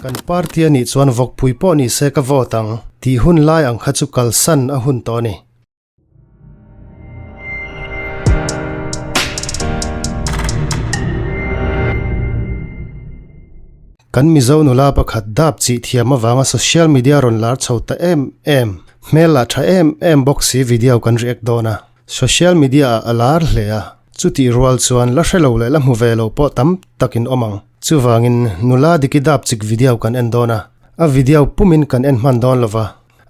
Kan party a nih chuan vawkpui pawh ni se ka vote ang tih hun lai ang kha chu kalsan a hun tawh a ni. Kan Mizo nula pakhat dap chih thiam avanga social media rawn lar chho ta em em, hmel lah tha em em bawk si video kan react dawn a. Social media ah a lar hle a, chutih rual chuan la hre lo leh la hmu ve lo pawh tam takin awm ang. Chuvangin nula diki dap chik video kan en dawn a, a video pumin kan en hman dawn lova,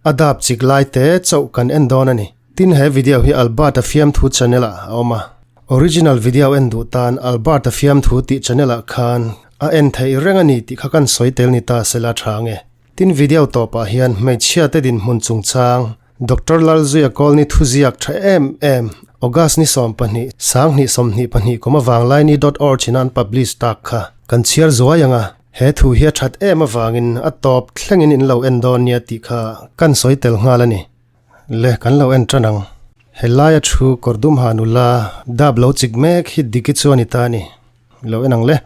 a dap chik lai te chauh kan en dawn a ni. Tin he video hi Albert-a fiamthu channel ah a awm a, original video en duh tan Albert-a fiamthu tih channel ah khan a en theih reng a ni tih kha kan sawi tel ni ta sela tha nge. Tin video tawpah hian hmeichhia te dinhmun chungchang Doctor Lalzuia Kawlni thuziak tha em em August ni 12, 2022 kum avanglaini dot org in an publish tak kha kan chhiar zuai ang a, he thu hi a that em avangin a tawp thlengin in lo en dawn nia tih kha kan sawi tel nghal a ni. Le kan lo en tan ang. Helaia thu kawr dum ha nula dap lo chik mek hi Diki chu a ni ta a ni. Lo en ang le.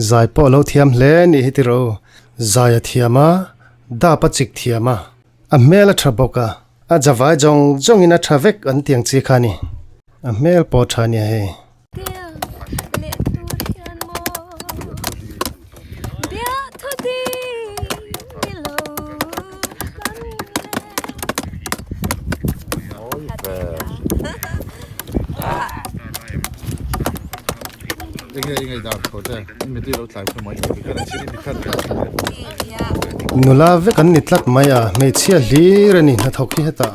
Zai pawh lo thiam hle nih hi tiro. Zai a thiam a, dap a chik thiam a, a hmel a tha bawk a, a javai zawng zawngin a tha vek an tiang chi kha a ni. A hmel pawh tha nia hei. Nula vek an ni tlat mai a, hmeichhia hlir a ni hnathawk hi hetah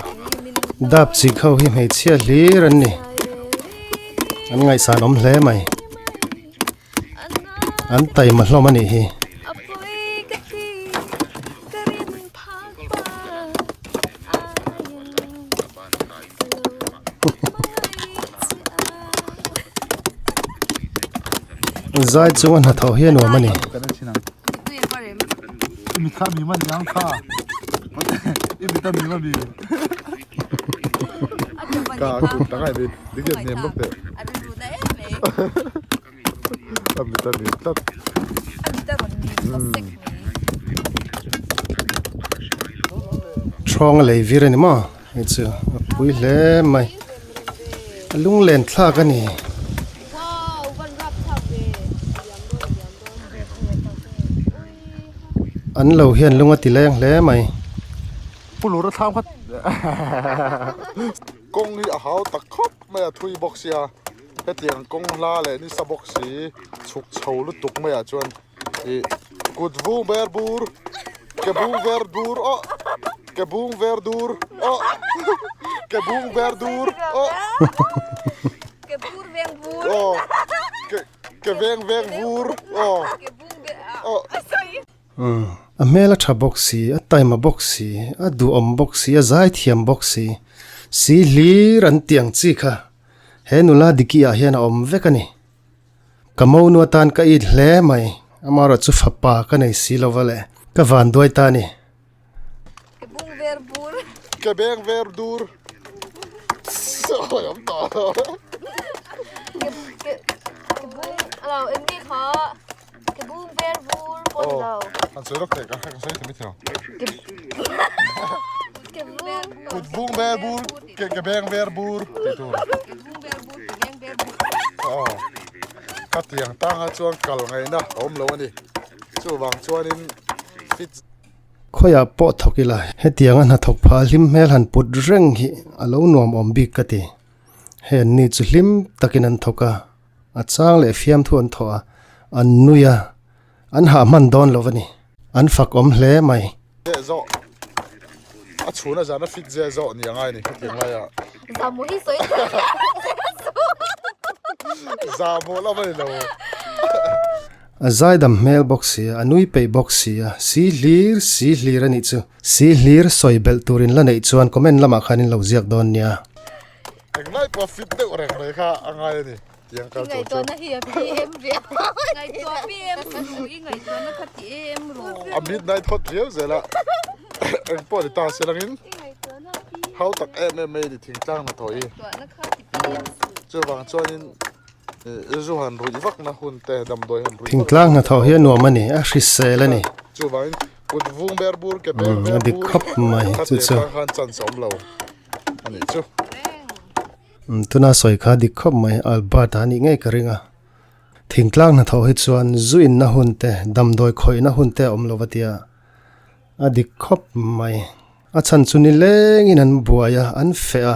dap chik ho hi hmeichhia hlir an ni. An ngaihsan awm hle mai. An taima hlawm a nih hi. Zai chunga hnathawh hi a nuam a ni. Thawng a lei vir a ni maw hei chu a pui hle mai a lunglen thlak a ni. An lo hian lung a ti leng hle mai. Kawng hi a hau tak khawp mai a thui bawk sia hetiang kawng hla leh nisa bawk si chhuk chho lutuk maiah chuan ih kut vung ber bur ke bung ver dur aw ke bung ver dur aw ke bung ver dur aw ke bur veng bur aw ke ke veng veng vur aw aw. Umm, a hmel a tha bawk si, a taima bawk si, a duhawm bawk si, a zaithiam bawk si, si hlir an tih ang chi kha he nula Diki ah hian a awm vek a ni. Ka monu atan ka it hle mai, amaherawh chu fapa ka nei si lova le, ka van duai ta a ni. Ke bung ver bur. Ke beng ver dur. Sawi awm tawh lo. Ke ke ke bung lo eng nge kha. Ke bung ver vur pawh ni lo. An sawi lawk thei ka ka sawi thei thei lo. Ke bung Kut bung ver bur ke ke beng ver bur tih tur. Ke bung ver bur ke beng ver bur. Aw ka tiang tanga chuan kal ngaihna a awm lo a ni. Chuvang chuanin fit. Khawiah pawh thawk ila hetianga hnathawk phah hlim hmel han put reng hi a lo nuam awm bik ka ti. Hei an ni chu hlim takin an thawk a. A chang leh fiamthu an thawh a, an nui a, an hah hman dawn lo a ni. An fak awm hle mai. Zeh zawh a chhun a zan a fit zeh zawh ni a ngai ni khatiang lai ah. Zahmawh hi sawi Zahmawh lam a ni lo. A zaidam hmel bawk si a, a nui peih bawk si a, si hlir si hlir a nih chu. Si hlir sawi belh tur in la neih chuan comment lamah khan in lo ziak dawn nia. Englai pawh fit deuh reng mai kha a ngai a ni tiang kal tur chu. Ngaihtuahna hi a PM riau. Ngaihtuah PM ru i ngaihtuahna kha ti em ru. A midnight hot riau zel a. Eng pawh ni ta se langin hau tak em em mai a ni thingtlang hnathawh hi. Chuvang chuanin zu han ruih vakna hun te damdawi han ruih Thingtlang hnathawh hi a nuam a ni, a hrisel a ni. Chuvangin kut vung ber bur ke beng ber bur khawp mai chu chu. Khan chance a awm lo a nih chu. Tuna sawi kha dik khawp mai Albert a nih ngei ka ring a. Thingtlang hnathawh hi chuan zu inna hun te damdawi khawihna hun te a awm lo va tia. A dik khawp mai. A chhan chu nilengin an buai a, an feh a,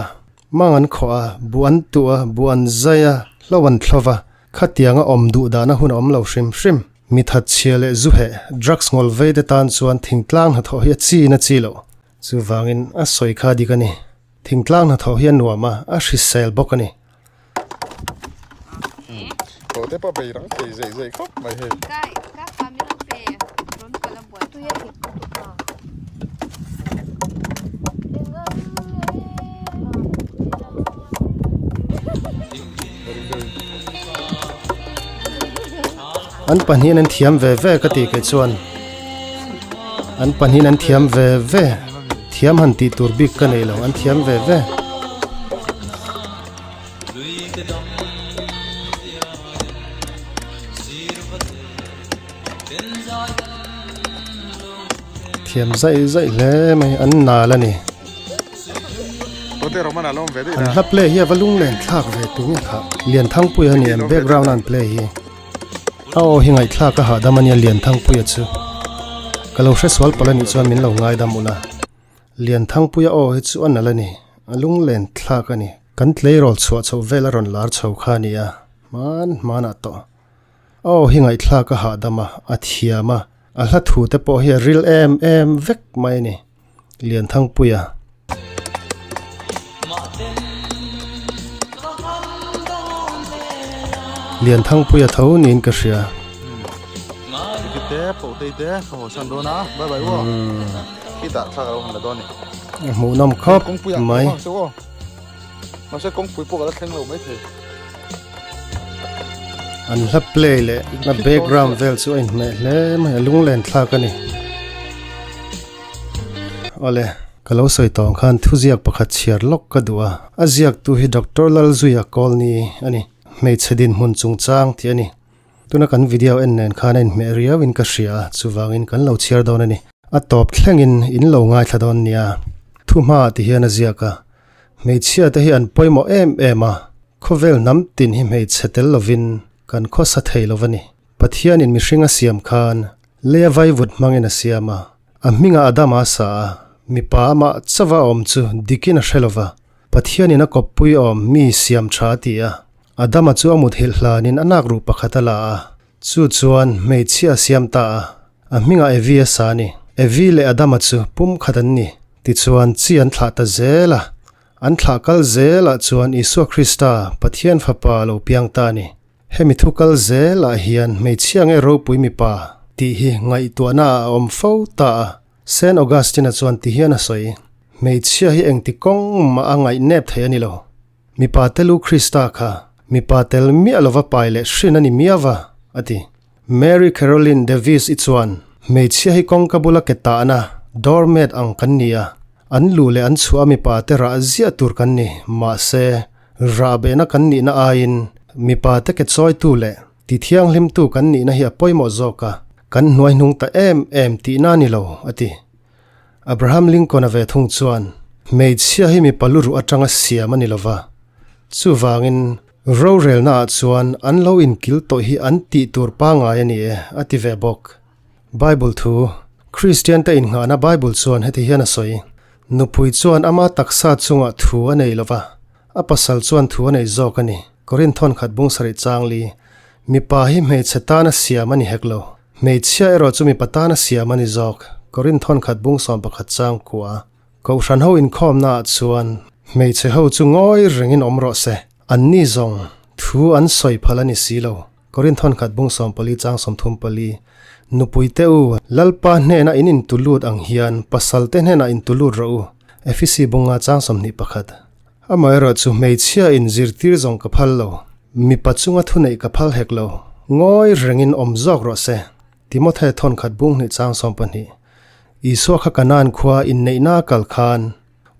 mang an khawh a, buh an tuh a, buh an zai a, hlo an thlo va, khatianga awm duh dahna hun a awm lo hrim hrim. Mi thatchhia leh zu heh, drugs ngawl vei te tan chuan thingtlang hnathawh hi a chin a chi loh. Chuvangin a sawi kha dik a ni. Thingtlang hnathawh hi a nuam a, a hrisel bawk a ni. An pahnihin an thiam ve ve ka tih kei chuan an pahnihin an thiam ve ve thiam han tih tur bik ka nei lo an thiam ve ve. Thiam zaih zaih hle mai an nal a ni. An hla play hi a va lunglen thlak ve tu nge kha Lianthangpuia a ni em background a an play hi a aw hi ngaihthlak a hahdam a nia Lianthangpuia chu ka lo hresual palh a nih chuan min lo ngaidam ula. Lianthangpuia aw hi chu a nalh a ni, a lunglen thlak a ni. Kan tleirawl chhuah chhoh vel a rawn lar chho kha a ni a, hman hmanah tawh. A aw hi ngaihthlak a hahdam a, a thiam a, a hla thu te pawh hi a ril em em vek mai a ni. Lianthangpuia. Lianthangpuia tho niin ka hria. A hmuhnawm khawp mai. An hla play leh a background vel chu a inhmeh hle mai a lunglen thlak a ni. Awle, ka lo sawi tawng khan thuziak pakhat chhiar lawk ka duh a, a ziaktu hi Doctor Lalzuia Kawlni a ni. Hmeichhe dinhmun chungchang tih a ni. Tuna kan video en nen khan a inhmeh riau in ka hria a, chuvangin kan lo chhiar dawn a ni. A tawp thlengin in lo ngaithla dawn nia. Thuhma ti hian a ziak a, hmeichhia te hi an pawimawh em em a, khawvel hnam tin hi hmeichhe tel lovin kan khawsa thei lo a ni. Pathianin mihring a siam khan leia vaivut hmangin a siam a, a hmingah Adama a sa a, mipa amah chauha awm chu dikin a hre lova, Pathianin a kawppui awm mi siam tha a ti a, Adama chu a mut hilh hlanin a nak ruh pakhat a la a, chu chuan hmeichhia a siam ta a, a hmingah Evi a sa a ni. Evi leh Adama chu pum khat an ni. Tichuan chi an thlah ta zel a, an thlah kal zelah chuan Isua Krista, Pathian Fapa a lo piang ta a ni. Hemi thu kal zelah hian hmeichhia nge ropui mipa tih hi ngaihtuahna ah a awm fo ta a, Saint Augustine-a chuan ti hian a sawi, Hmeichhia hi engti kawng mah a ngaihnep thei a ni lo. Mipa telu Krista kha mipa tel miah lova pai leh hrin a ni miau va, a ti. Mary Caroline Davis-i chuan, Hmeichhia hi kawngka bula ke tahna, doormat, ang kan ni a, an luh leh an chhuah a mipa te rah ziah tur kan ni, mahse, rah behna kan nihna aiin mipa te ke chawitu leh Ti thianghlimtu kan nihna hi a pawimawh zawk a, kan hnuaihnung ta em em tihna a ni lo, a ti. Abraham Lincoln-a ve thung chuan, Hmeichhia hi mipa luruh atanga siam a ni lova, chuvangin rorelnaah chuan an lo inkil tawh hi an tih tur pangngai a ni e, a ti ve bawk. Bible thu, Kristiante innghahna Bible chuan heti hian a sawi, Nupui chuan ama taksa chungah thu a nei lova, A pasal chuan thu a nei zawk a ni. Korin thawnkhat bung sarih changli, Mipa hi hmeichhe tana siam a ni hek lo. Hmeichhia erawh chu mipa tana siam a ni zawk. Korin thawnkhat bung 11 chang kua. Kohhran ho inkhawmna ah chuan hmeichhe ho chu ngawi rengin awm rawh se. Anni zawng thu an sawi phal a ni si lo. Korin thawnkhat bung 14 chang 34, Nupui te u, Lalpa hnena in intulut ang hian pasal te hnenah intulut rawh u. Efisi bunga chang 21. Amaherawhchu hmeichhia in zirtir zawng ka phal lo, mipa chunga thuneih ka phal hek lo, ngawi rengin awm zawk rawh se. Timothy thawnkhat bung hnih chang 12. Isua kha Kanaan khua inneihna a kal khan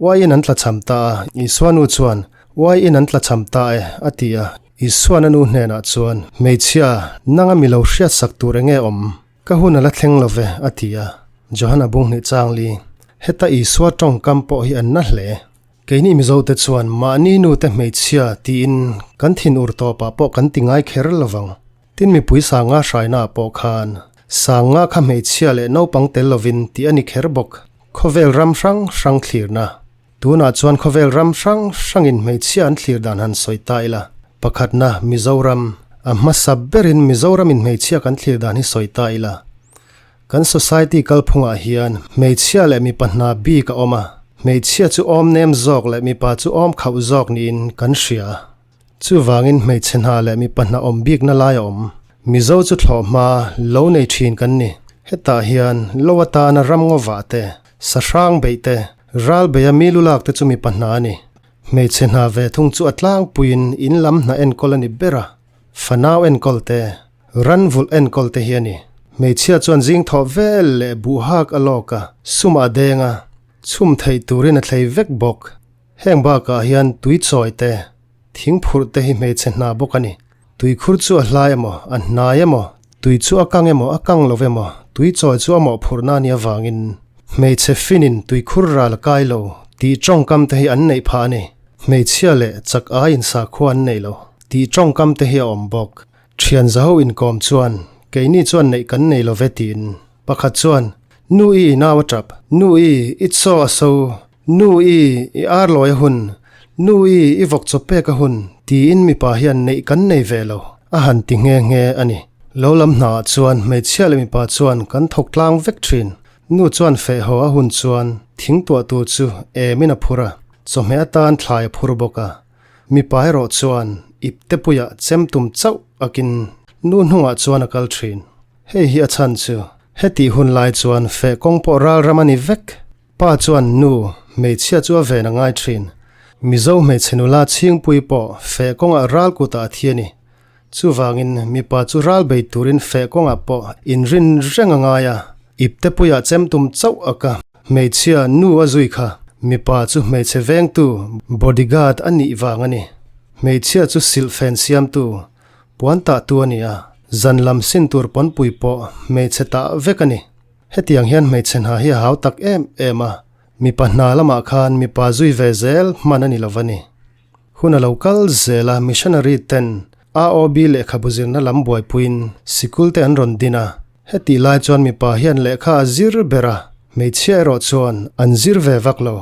uaiin an tlachham ta a, Isua nu chuan, Uaiin an tlachham ta e, a ti a. Isuan a nu hnenah chuan, Hmeichhia, nanga mi lo hriatsak tur enge awm? Ka hun a la thleng lo ve, a ti a. Johana bunghnih changli, Heta Isua tawngkam pawh hi an na hle. Keini Mizote chuan mahni nute hmeichhia tiin kan thin ur tawpah pawh kan ti ngai kher lo vang. Tin mipui sanga hrainaah pawh khan sanga kha hmeichhia leh naupang tel lovin tih a ni kher bawk. Khawvel ram hrang hrang thlirna. Tunah chuan khawvel ram hrang hrangin hmeichhia an thlir dan han sawi ta ila. Pakhatna, Mizoram. A hmasa berin Mizoramin hmeichhia kan thlir dan hi sawi ta ila. Kan society kalphungah hian hmeichhia leh mipa hna bik a awm a, hmeichhia chu awm nem zawk leh mipa chu awm khauh zawk niin kan hria. Chuvangin hmeichhe hna leh mipa hna awm bikna lai a awm. Mizo chu thlawh hma lo nei thin kan ni. Hetah hian lo atana ramngaw vah te, sahrang beih te, ral beia mi lu lak te chu mipa hna a ni. Hmeichhe hna ve thung chu a tlangpuiin in lam hna enkawl a ni ber a, fanau enkawl te, ran vulh enkawl te hi a ni. Hmeichhia chuan zing thawh vel leh buh hak a lawk a, sum a deng a, chhum theih turin a thlei vek bawk. Heng bakah hian tui chawi te, thing phurh te hi hmeichhe hna bawk a ni. Tui khur chu a hlai emaw, a hnai emaw, tui chu a kang emaw, a kang lo emaw, tui chawi chu a mawhphurhna a nih avangin hmeichhe finin tui khur ral a kai lo tih tawngkam te hi an neih phah a ni. Hmeichhia leh chak aiin sakhua an nei lo tih tawngkam te hi a awm bawk. Thian zaho inkawm chuan keini chuan neih kan nei lo ve tiin pakhat chuan, Nu i i nau a tap, nu i i chaw a so, Nu i, i ar lawi a hun, Nu i, i vawk chaw pek a hun, tiin mipa hian neih kan nei ve lo, a han ti nghe nghe a ni. Lo lam hnaah chuan hmeichhia leh mipa chuan kan thawk tlang vek thin. Nu chuan feh haw a hun chuan thing tuah tur chu emin a phur a, chawhmeh atan thlai a phur bawk a. Mipa erawh chuan ipte puiah chem tum chauh akin nu hnungah chuan a kal thin. Hei hi a chhan chu hetih hun lai chuan feh kawng pawh ral ram a ni vek. Pa chuan nu hmeichhia chu a ven a ngai thin. Mizo hmeichhe nula chhingpui pawh feh kawngah ral kutah a thi a ni. Chuvangin mipa chu ral bei turin feh kawngah pawh inrin reng a ngai a. Iptepuiah chem tum chauh a ka hmeichhia nu a zui kha mipa chu hmeichhe vengtu, bodyguard, a nih vang a ni. Hmeichhia chu silhfen siamtu, puan tahtu a ni a, zan lam sin tur pawnpui pawh hmeichhe tah vek a ni. Hetiang hian hmeichhe hna hi a hau tak em em a, mipa hna lamah khan mipa zui ve zel hman a ni lo va ni. Hun a lo kal zel a, missionary ten AOB lehkhabu zirna lam buaipuiin sikul te an rawn din a, hetih lai chuan mipa hian lehkha a zir ber a, hmeichhia erawh chuan an zir ve vak lo.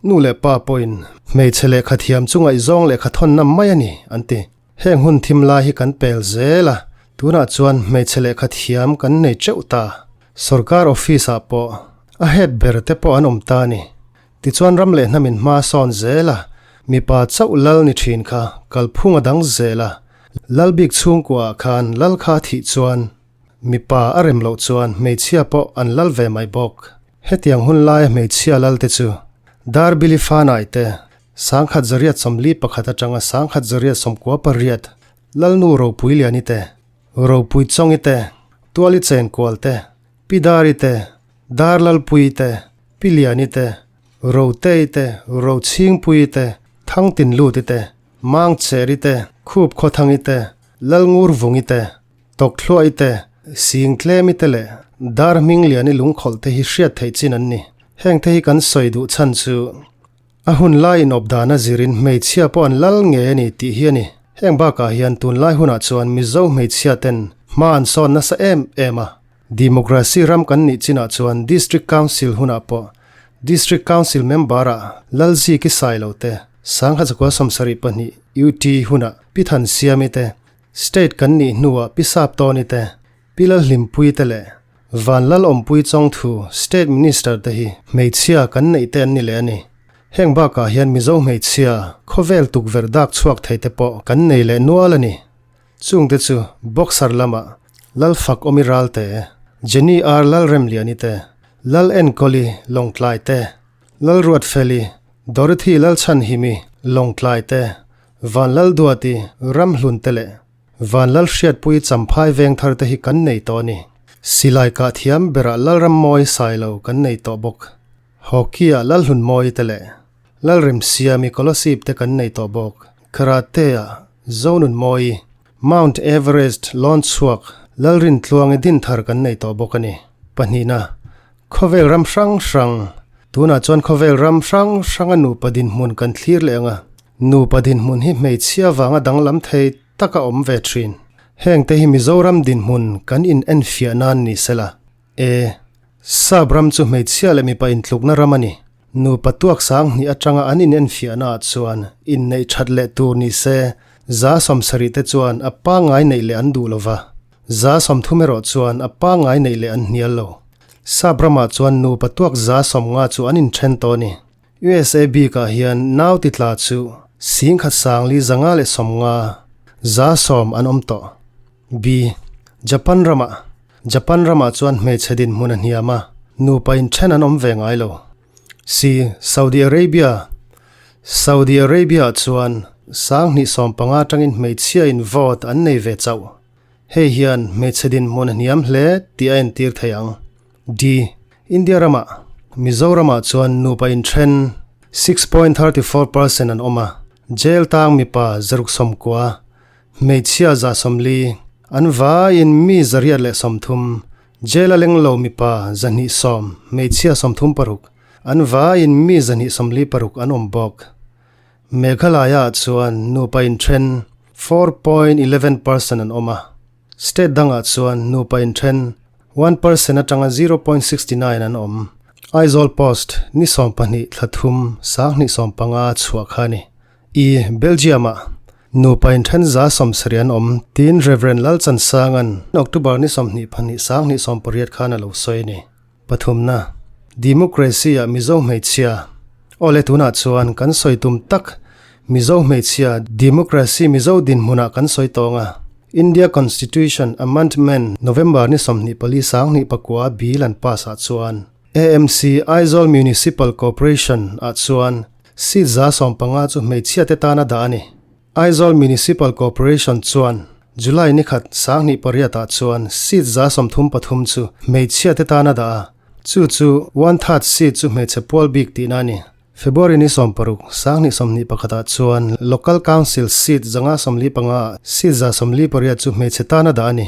Nu leh pa pawhin hmeichhe lehkha thiam chu ngaihzawng lehkha thawnna mai a ni, an ti. Heng hun thim lai hi kan pel zel a, tunah chuan hmeichhe lehkha thiam kan nei teuh ta. Sorkar office ah pawh a head ber te pawh an awm ta a ni. Tichuan ram leh hnamin hma sawn zel a, mipa chauh lal ni thin kha kalphung a dang zel a, lal bik chhungkua ah khan lal kha a thih chuan mipa a rem loh chuan hmeichhia pawh an lal ve mai bawk. Hetiang hun laia hmeichhia lal te chu Darbili Fanai te, 1841 atanga 1898, Lalnu Ropui Liani te, Ropui Chawngi te, Tuali Chenkual te, Pi Dari te, Dar Lalpui te, Pi Liani te, Rotei te, Rochhingpui te, Thangtinluti te, Mangcheri te, Khup Khawthangi te, Lalngurvungi te, Tawkthluahi te, Singtlemi te leh Dar Hmingliani lungkhawlh te hi hriat theih chin an ni. Heng te hi kan sawi duh chhan chu a hun lai inawp dana zirin hmeichhia pawh an lal ngei a ni tih hi a ni. Heng bakah hian tunlai hunah chuan Mizo hmeichhia ten hma an sawn nasa em em a. Democracy ram kan nih chinah chuan District Council hunah pawh District Council member ah Lalziki Sailo te, 1972 UT hunah Pi Thansiami te, State kan nih hnuah Pi Saptawni te, Pi Lalhlimpui te leh Vanlal Awmpui Chawngthu State Minister te hi hmeichhia kan neih te an ni leh a ni. Heng bakah hian Mizo hmeichhia khawvel tukverh dak chhuak thei te pawh kan nei leh nual a ni. Chungte chu Boxer lamah Lalfak Awmi Ralte, Jenny R Lalremliani te, Lal Enkawli Lawngtlai te, Lalruatfeli, Dorothy Lalchhanhimi Lawngtlai te, Vanlalduati Ramhlun te leh Vanlal Hriatpui Champhai Vengthar te hi kan nei tawh a ni. Silai kah thiam berah Lalrammawi Sailo kan nei tawh bawk. Hockey-ah Lalhlunmawi te leh Lalremsiami Kolosip te kan nei tawh bawk. Karate-ah Zonunmawi, Mount Everest lawn chhuak Lalrintluangi Dinthar kan nei tawh bawk a ni. Pahnihna, Khawvel ram hrang hrang, Tunah chuan khawvel ram hrang hranga nupa dinhmun kan thlir leh ang a, nupa dinhmun hi hmeichhia vanga danglam thei taka awm ve thin. Hengte hi Mizoram dinhmun kan in enfiah nan ni sela. E. Sap ram chu hmeichhia leh mipa intlukna ram a ni. Nupa tuak sang hnih atanga an in enfiahna ah chuan inneih that leh tur ni se, 70% te chuan a pangngai neih leh an duh lova, 30% erawh chuan a pangngai neih leh an hnial lo. Sap ramah chuan nupa tuak 50% chu an inthen tawh a ni. USA bikah hian nau ti tla chu 10,550 10% an awm tawh. B. Japan ramah Japan ramah chuan hmeichhe dinhmun a hniam a, nupa inthen an awm ve ngai lo. C. Saudi Arabia Saudi Arabia-ah chuan 2015 atangin hmeichhia-in vote an nei ve chauh. Hei hian hmeichhe dinhmun a hniam hle tih a entir thei ang. D. India ramah Mizoramah chuan nupa inthen 6.34 percent an awm a, jail tang mipa 190, hmeichhia 140, an vaiin mi 830, jail a leng lo mipa 210, hmeichhia 36, an vaiin mi 246 an awm bawk. Meghalaya-ah chuan nupa inthen 4.11 percent an awm a, state dangah chuan nupa inthen 1 percent atanga 0.69 an awm. Aizawl Post ni 12 thla thum 2015 chhuah kha a ni. I Belgium-ah nupa inthen 70% an awm tiin Reverend Lalchansanga'n October ni 22 2018 khan a lo sawi a ni. Pathumna, Democracy-ah Mizo hmeichhia Awle tunah chuan kan sawi tum tak Mizo hmeichhia Democracy Mizo dinhmunah kan sawi tawng a, India Constitution Amendment November ni 24 2009 bill an pass ah chuan AMC Aizawl Municipal Corporation ah chuan seat 15% chu hmeichhia te tana dah a ni. Aizawl Municipal Corporation chuan July ni khat 2008 ah chuan seat 33% chu hmeichhia te tana dah a, chu chu one third seat chu hmeichhe pual bik tihna a ni. February ni 16 2021 ah chuan Local Council seat 145 ah seat 48% chu hmeichhe tana dah a ni.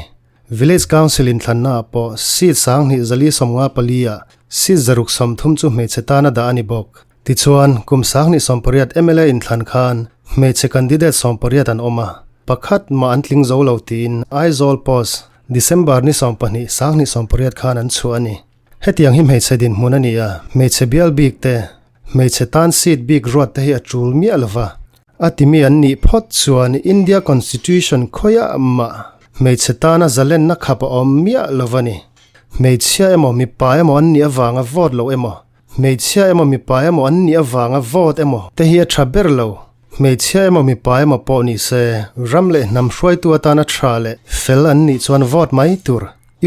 Village Council inthlanna ah pawh seat 2454 ah seat 630 chu hmeichhe tana dah a ni bawk. Tichuan, kum 2018 mla inthlan khan hmeichhe candidate 18 an awm a, pakhat mah an tling zo lo tiin Aizawl Post, December ni 12 2018 khan an chhuah a ni. Hetiang hi hmeichhe dinhmun a ni a, hmeichhe bial bik te, hmeichhe tan seat bik ruat te hi a tul miah lova. A timi an nih phawt chuan India Constitution khawiah mah hmeichhe tana zalenna khap a awm miah lova ni. Hmeichhia emaw mipa emaw an nih avanga vote loh emaw, Hmeichhia emaw mipa emaw an nih avanga vote emaw te hi a tha ber lo. Hmeichhia emaw mipa emaw pawh ni se, ram leh hnam hruaitu atana tha leh fel an nih chuan vote mai tur.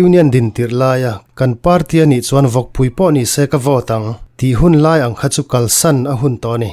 Union din tirh laia kan party a nih chuan vawkpui pawh ni se ka vote ang tih hun lai ang kha chu kalsan a hun tawh a ni.